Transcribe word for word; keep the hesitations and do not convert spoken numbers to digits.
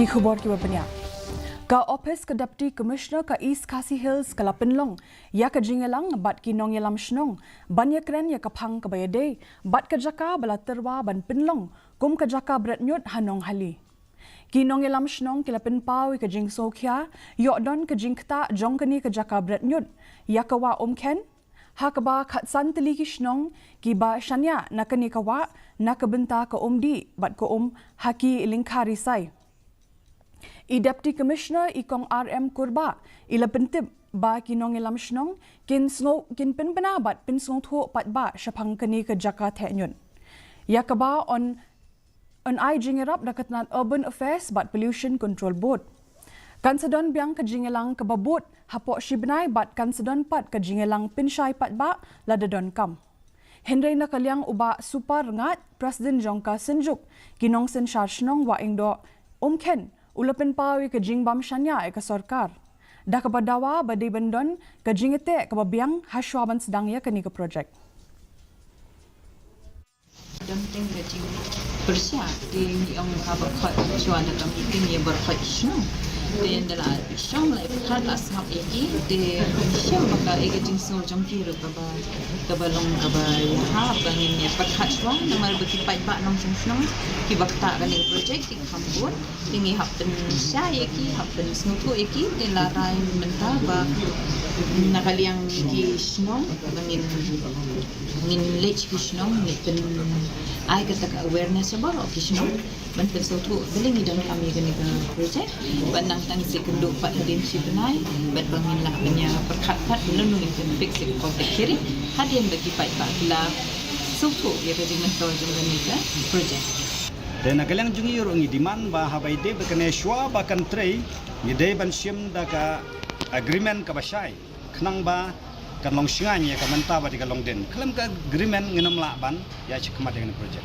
Ki khubor kiba bniah. Ka ophis ka Deputy Commissioner ka East Khasi Hills ka la pynlong ïa ka jingïalang bad ki nongïalam shnong ban ïakren ïa ka phang kaba ïadei bad ka jaka ba la tyrwa ban pynlong kum ka jaka bret ñiut ha Nonghali. Ki nongïalam shnong ki la pynpaw ïa ka jingsngewkhia ïoh don ka jingktah jong kane ka jaka bret ñiut ïa ka wah Umkhen, ha kaba khatsan tylli ki shnong kiba shaniah na kane ka wah na ka bynta ka umdih bad ka um ha ki lyngkha risai. I Deputy Commissioner i Kong R M Kurbah i la pyntip ba ki nongïalam shnong kin sngew, kin pynbna bad pynsngewthuh paidbah shaphang kane ka jaka theh ñiut, ïa kaba yn, yn ai jingïarap da ka tnad Urban Affairs bad Pollution Control Board. Kan sa don biang ka jingïalang kaba bud hapoh shi bnai bad kan sa don pat ka jingïalang pynshai paidbah lada donkam. Hynrei na ka liang u Bah Supar Rngat, President jong ka Synjuk ki Nongsynshar Shnong Wahingdoh Umkhen, u la pynpaw ïa ka jingbym shaniah ïa ka sorkar, da kaba dawa ba dei ban don ka jingïateh kaba biang hashwa ban sdang ïa kane ka projek. Don teng ka jingpyrshah, te ngi ong haba khot shuwa na ka meeting ïa baroh ki shnong. Te ynda la shong la pyrkhat la sngap ïa ki, te shem ba ka, ïa ka jingsngew jong ki ruh kaba, kaba long kaba ïahap ba ngin ïa pyrkhat shuwa namar ba ki paidbah nongshong shnong kiba ktah kane ka projek ki kham bun. Te ngi hap pynshai ïa ki, hap pynsngewthuh ïa ki, te la rai mynta ba na ka liang ki shnong ba ngin, ngin leit ki shnong, ngin pyn ai kata ka awareness sha baroh ki shnong ban pynsngewthuh balei ngi donkam ïa kane ka projek, ban nang tang shi kynduh pat hadien shi bnai, bad ba ngin lah ban ïa pyrkhat pat lano ngin pynfix ïa ka conflict hearing hadien ba ki paidbah ki la sngewthuh ïa ka jingmyntoi jong kane ka projek. Te na ka liang jong ngi ruh ngi demand ba haba ïadei bad kane shuwa ba kan trei ngi dei ban shim da ka agreement kaba shai, khnang ba kan long shngaiñ ïa ka mynta bad ïa ka longdien. Khlem ka agreement ngin ym lah ban ïa shim khmat ïa kane projek.